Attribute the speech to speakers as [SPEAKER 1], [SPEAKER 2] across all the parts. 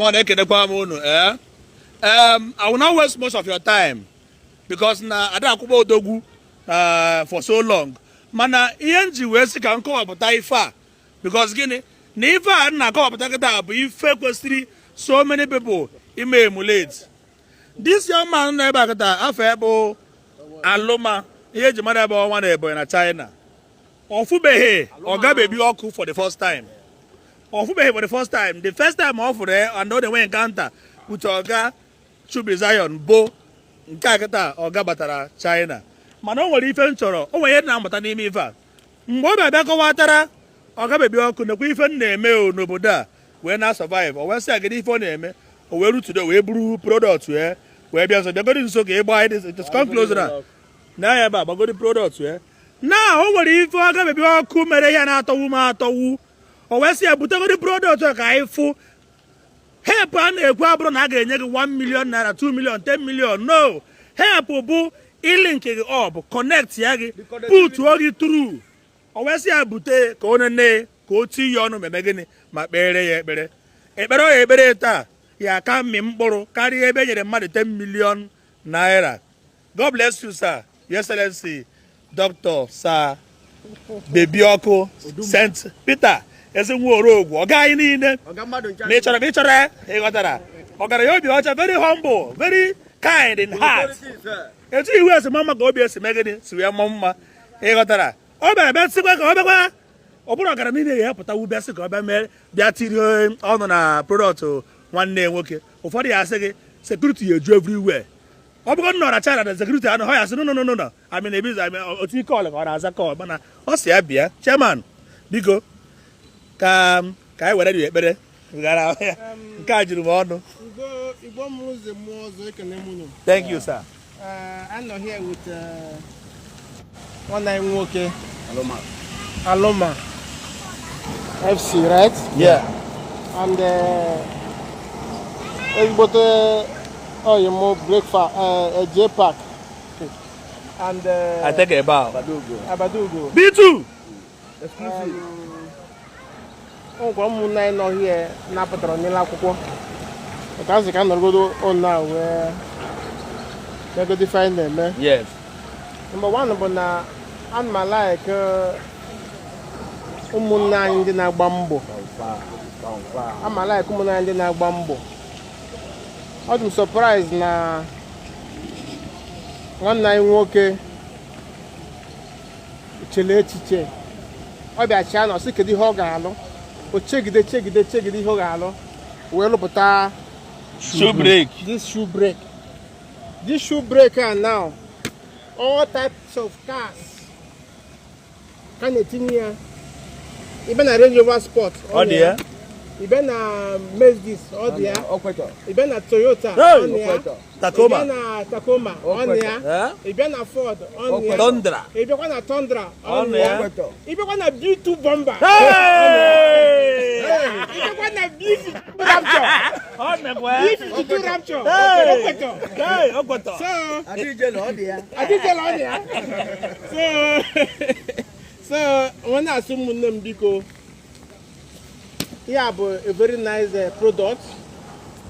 [SPEAKER 1] mmụọ na-ekenekwa m unu. Eh? I will not waste most of your time because na ada akwụkwọ odogwu for so long, mana ihe m ji wee sị ka m kọwapụta ife a, because gịnị na ife a m na-akọwapụta kịta bụ ife kwesịrị so many people ime emulate. This young man nọ ebe a kịta, afọ ebe Alụma, ihe eji mara ebe ọnwa na Ebonyi na China, ọ fụbeghị Ọga Bebi Ọkụ for the first time. Ọ fụbeghị for the first time. The first time ọ fụrụ ya and ọ na-enwe encounter with Ọga Chubi Zion bụ nke a kịta ọga batara China. Mana o nwere ife m chọrọ, o nwere ihe na-amụta n'ime ife a. Mgbe ọ bịa bịa kọwatara Ọga Bebi Ọkụ nekwa ife m na-eme o n'obodo a wee na survive, o wee sị agịdị ife ọ na-eme, o wee rutudo wee buru product ya wee bịa nso, bịagodi nso ka ị gbaa. Just come closer na na ya ebe a, gbagodi product ya na o nwere ife Ọga Bebi Ọkụ mere ya na-atọwu m atọwu. O wee sị ya butegodi product a ka anyị fụ. Help a na-ekwu abụrụ na a ga-enye gị 1 million naira, 2 million, 10 million. No, help bụ ilink gị up, connect ya gị, putuo gị through. O wee sị ya bute ka ọ nene, ka o tinye ọnụ meme gịnị ma kpere ya ekpere. Ekpere ọ ya ekpere taa ya aka mmị mkpụrụ karịa ebe e nyere mmadụ 10 million naira. God bless you, sir. Your Excellency, Dr. Sir Bebi Ọkụ St. Peter Ezinwa Orogwu, ọga anyị niile. Ma ị chọrọ ma ị chọrọ ya, ị ghọtara, ọgaranya obi ọcha, very humble, very kind in heart. Etu iwu esi ma mma ka obi esi mee gịnị si wee mma mma, ị ghọtara. Ọ bịara bịa sịkwa ka ọ bịakwa, ọ bụrụ ọgara niile ya pụta wubịa sị ka ọ bịa mee, bịa tiri ọnụ na product nwanne ya nwoke. Ụfọdụ ya asị gị security ya eju everywhere. Ọ bụrụ nọ na China na security anọ ha, ya sị no, no, no, no, no, I mean ebizo otu ike ọla ka ọ na-aza call, mana ọ sị ya bịa. Chairman, biko, ka anyị were dị ekpere gara ya. Nke a juru m ọnụ.
[SPEAKER 2] Igbo, Igbo mụrụ ụzọ mụọ ọzọ, ekene m unu.
[SPEAKER 1] Thank you, sir.
[SPEAKER 2] I'm nọ here with nwanne anyị nwoke Aloma FC, right?
[SPEAKER 1] Yeah.
[SPEAKER 2] And ezigbote oyi mụ breakfast, J Park and
[SPEAKER 1] I take a bow.
[SPEAKER 2] Abadugo.
[SPEAKER 1] B2.
[SPEAKER 2] O nwekwara ụmụnne anyị nọ here napụtara n'ile akwụkwọ maka asị ka nọrọgodo ụnụ a wee megodo ife anyị na-eme. Number one bụ na ana m like ụmụnne anyị ndị na-agba mbọ. Ama like ụmụnne anyị ndị na-agba mbọ. Ọ dị m surprise na nwanne anyị nwoke chere echiche, ọ bịa chia na ọsị kedu ihe ọ ga-alụ. O chegide, chegide, chegide ihe ọ ga-alụ wee lụpụta
[SPEAKER 1] Shoe brake.
[SPEAKER 2] This shoe brake, this shoe brake are now all types of cars ka na-etinye ya. Ịbịa na Range Rover Sport,
[SPEAKER 1] Ọ dị ya.
[SPEAKER 2] Ịbịa na Mercedes, ọ dị ya. Ịbịa na Toyota,
[SPEAKER 1] Hey!
[SPEAKER 2] ọ dị ya.
[SPEAKER 1] Tacoma.
[SPEAKER 2] Ịbịa na Tacoma, ọ dị ya.
[SPEAKER 1] Eh?
[SPEAKER 2] Ịbịa na Ford, ọ dị ya.
[SPEAKER 1] Tundra.
[SPEAKER 2] Ịbịakwa na Tundra, ọ
[SPEAKER 1] Ọ
[SPEAKER 2] dị
[SPEAKER 1] dị
[SPEAKER 2] ya.
[SPEAKER 1] ya.
[SPEAKER 2] Ịbịakwa na B2 Bomber,
[SPEAKER 1] Hey!
[SPEAKER 2] ịbịakwa na B52 Raptor,
[SPEAKER 1] Ọ mekwa.
[SPEAKER 2] B52 Raptor,
[SPEAKER 1] Hey!
[SPEAKER 2] o kwetọ.
[SPEAKER 1] Hey, ọ kwetọ.
[SPEAKER 2] So adịjela ọ dị ya. So nwanne, asị ụmụnne m, biko, ya bụ a very nice product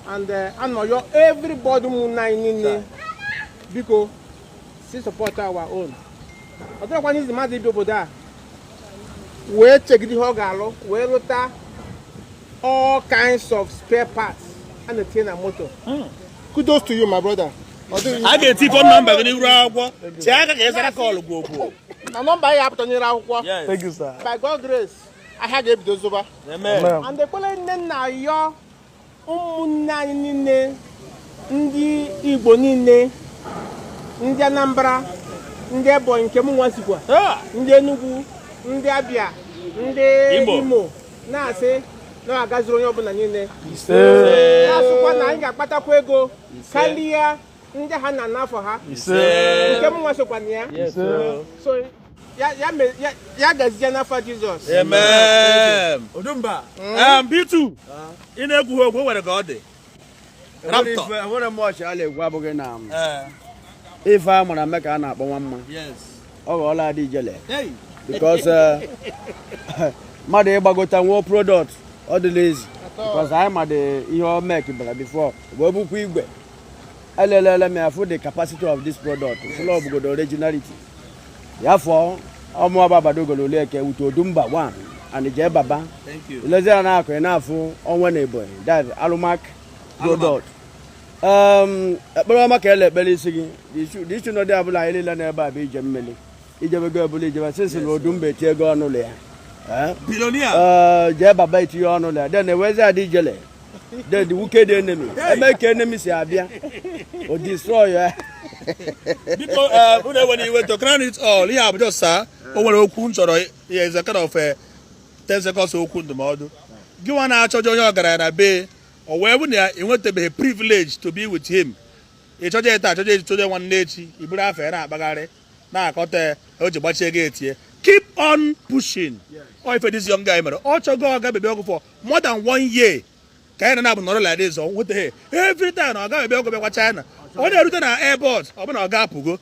[SPEAKER 2] and anọyọ everybody, ụmụnne anyị niile, biko, si support our own. Ọ dịrọkwa n'izi mmadụ ibi obodo a wee chegide ihe ọ ga-alụ wee lụta all kinds of spare parts a na-etinye na moto. Kudos to you, my brother. Ọ dịghị
[SPEAKER 1] A ga-eti phone number gị n'iru akwụkwọ. Tie aka ka ị zara call gwogwo.
[SPEAKER 2] Na nọmba ya apụtanyere akwụkwọ.
[SPEAKER 1] Yes.
[SPEAKER 3] Thank you, sir.
[SPEAKER 2] By God grace, ahịa ga-ebido zụba.
[SPEAKER 1] Amen.
[SPEAKER 2] And ekwele nne nna yọ ụmụnne anyị niile, ndị Igbo niile, ndị Anambra, ndị Ebonyi nke m nwa sikwa,
[SPEAKER 1] Ah!
[SPEAKER 2] ndị Enugu, ndị Abịa, ndị
[SPEAKER 1] Imo.
[SPEAKER 2] Imo, na-asị na ọ agaziri onye ọbụla niile,
[SPEAKER 3] Ise.
[SPEAKER 2] na-asịkwa na anyị ga-akpatakwa ego karịa ndị ha na n'afọ ha.
[SPEAKER 3] Ise.
[SPEAKER 2] Nke m nwa sokwa na ya.
[SPEAKER 3] Ise.
[SPEAKER 2] So ya gazie n'afọ Jizọs.
[SPEAKER 1] Amen.
[SPEAKER 4] Odumba.
[SPEAKER 1] B2. Ị na-ekwu okwu, o nwere ka ọ dị. Raptor.
[SPEAKER 4] Enwere m ọchị a na-egwu abụghị na
[SPEAKER 1] Eh,
[SPEAKER 4] ife a mara eme ka a na-akpọ nwa mma. Ọ ghọọla adị ijele
[SPEAKER 1] Hey.
[SPEAKER 4] because mmadụ ịgbagota nwụọ product ọ dịla ezi. Because anyị ma the ihe o make bịara before wee bụkwa igwe. Elelele m ya fụ the capacity of this product, fụlọ obugodo originality ya fọ ọmụ ababadogolo Olieke with Odumba one and Jee Baba.
[SPEAKER 1] Thank you.
[SPEAKER 4] Ilezi ya na-akụ, ị na-afụ onwe na Ebonyi, that Alumac product. Ekpere ọma ka ele ekpere isi gị. The issue nọ dị abụla anyị niile n'ebe a bụ ije mmiri, ijebego ebula ijebe sinsi na Odumba eti ego ọnụ ụlọ ya. Eh?
[SPEAKER 1] Billionaire.
[SPEAKER 4] Jee Baba etinye ọnụ ụlọ ya, then ewezi adị ijele, then the wicked enemy eme ka enemy si abịa o destroy ya.
[SPEAKER 1] Biko, unu enwere iwe. To crown it all, ihe a bụ just, sir, o nwere okwu m chọrọ ya, is a kind of 10 seconds okwu ndụmọdụ. Gị nwa na-achọjọ onye ọgaranya na be, o wee bụ na ya enwetabeghị privilege to be with him, ị chọjọ taa, achọjọ echi, chọjọ nwanne echi, i buru afọ ya na-akpagharị na-akọta ya, o ji gbachie gị etie. Keep on pushing. Ọ ife this young guy mere, ọ chọgo ọga Baby Ọkụ for more than one year ka ya na na-abụ nọrọ like this, ọ nwetaghị. Every time na ọga Baby Ọkụ bịakwa China, ọ na-erute na airport, ọ bụ na ọ ga-apụgo.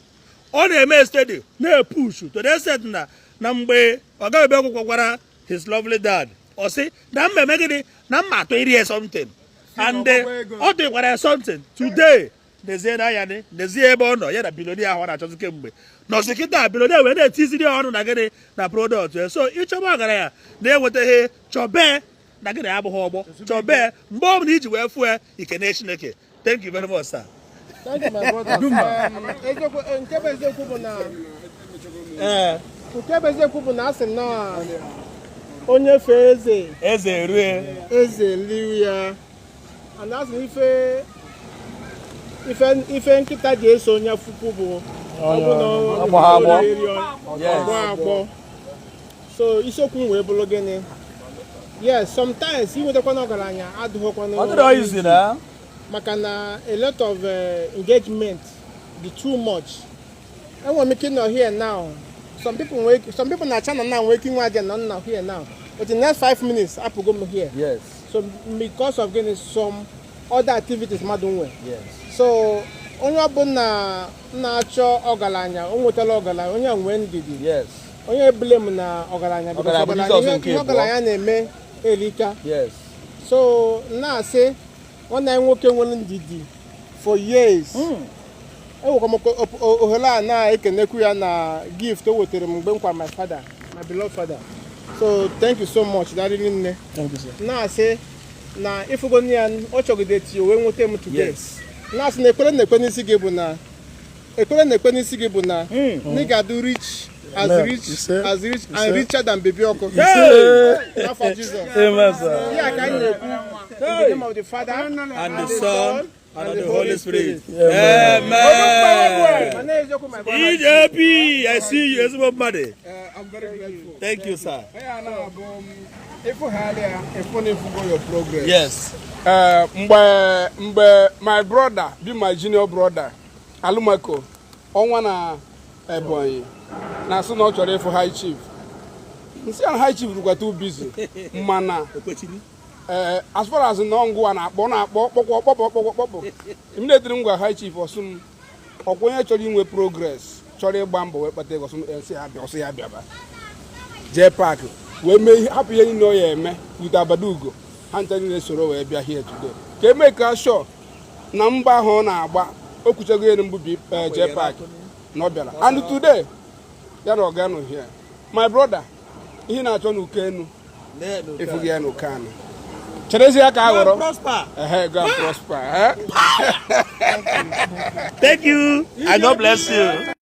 [SPEAKER 1] Ọ na-eme steady, na-epush to the extent na mgbe ọga Baby Ọkụ gwara his lovely dad, ọ sị na mma eme gịnị, na mma atọ iri ya something, and ọ dịkwara ya something today. N'ezie na anya ni, n'ezie ebe ọ nọ ya na billionaire ahụ ọ na-achọzi kemgbe nọzi kịta. Billionaire wee na-etiziri ya ọnụ na gịnị, na product ya. So ịchọba ọgaranya na-enwetaghị, chọbe na gịnị abụghị ọgbọ, chọbe mgbe ọ bụla iji wee fụ ya, ikene Chineke. Thank you very much, sir.
[SPEAKER 2] Thank you, my brother. Eziokwu, nke bụ eziokwu bụ na nke bụ eziokwu bụ na asị m na onye fee eze,
[SPEAKER 1] eze erue.
[SPEAKER 2] Eze liu ya. And asị m ife nkịta ji eso onye fukwu bụ ọ bụ na
[SPEAKER 1] Ọgbọ ha agbọ.
[SPEAKER 2] ọ na-eri ọgbọ agbọ. So isiokwu m wee bụrụ gịnị? Yes, sometimes inwetakwana ọgaranya adịghịkwana
[SPEAKER 1] Ọ dịrọ izi na
[SPEAKER 2] maka na a lot of engagement dị too much. Enwere m ike ịnọ here now, some people na China now nwere ike inwe idea na m nọ here now, but in the next 5 minutes apụgo m here. So because of gịnị? Some other activities mmadụ nwe. So onye ọbụla na-achọ ọgaranya, o nwetala ọgaranya, onye nwee ndidi. Onye blame na ọgaranya because
[SPEAKER 1] Ọgaranya bụ
[SPEAKER 2] ọgaranya
[SPEAKER 1] Jizọs
[SPEAKER 2] ihe
[SPEAKER 1] nke
[SPEAKER 2] ihe
[SPEAKER 1] ịbụọ.
[SPEAKER 2] Ọgaranya na-eme erika. So na-asị nwanne anyị nwoke nwere ndidi for years. Enwekwa m ohere a na-ekenekwu ya na gift o wetara m mgbe m kwa my father, my beloved father. So thank you so much, darịrị nne.
[SPEAKER 1] Thank you, sir.
[SPEAKER 2] Na-asị na ịfụgo ya, ọ chọgide ti o wee nweta m today. Na-asị na ekpere na-ekpe n'isi gị bụ na ekpere na-ekpe n'isi gị bụ na na ị ga-adị rich as
[SPEAKER 3] Amen.
[SPEAKER 2] rich
[SPEAKER 3] Ise.
[SPEAKER 2] as rich and
[SPEAKER 3] Ise.
[SPEAKER 2] richer than Baby Ọkụ.
[SPEAKER 1] Hey!
[SPEAKER 2] N'afọ Jizọs.
[SPEAKER 3] Amen, sir.
[SPEAKER 2] Ihe a ka anyị na-ekwu, in the name of the Father
[SPEAKER 1] And the Son and of the Holy Spirit.
[SPEAKER 3] Amen.
[SPEAKER 1] Amen.
[SPEAKER 2] Mana eziokwu, my brother.
[SPEAKER 1] EJP, I see you, ezigbo mmadụ.
[SPEAKER 5] I'm very grateful.
[SPEAKER 1] Thank you, sir.
[SPEAKER 5] Ihe na-abụ ịfụgharị ya, ịfụ na ịfụgo your progress. Mgbe my brother be my junior brother Alumako ọnwa na Ebonyi na-asị na ọ chọrọ ịfụ high chief, nsị ya na high chief rukwa too busy, mana
[SPEAKER 1] Okwechiri.
[SPEAKER 5] Ee, as far as na ngwa na-akpọ na-akpọ kpọkpọ kpọpọ kpọpọ kpọpọ, immediately m gwa high chief, ọsụ m ọkwa onye chọrọ inwe progress, chọrọ ịgba mbọ wee kpata ego, ọsụ m nsị ya bịa, ọsụ ya bịaba jee park wee mee ihe, hapụ ihe niile ọ ya eme with Abadugo ha ncha niile soro wee bịa here today ka eme ka sure na mba ahụ ọ na-agba o kwuchago ihe mbụ bi jee park na ọ bịara. And today ya na ọga nọ here, my brother, ihe na-achọ n'uko enu ịfụghị ya n'uko anụ, cherezie ka a ghọrọ.
[SPEAKER 1] Prosper.
[SPEAKER 5] Ehe, go and prosper, eh?
[SPEAKER 1] Thank you and God bless you.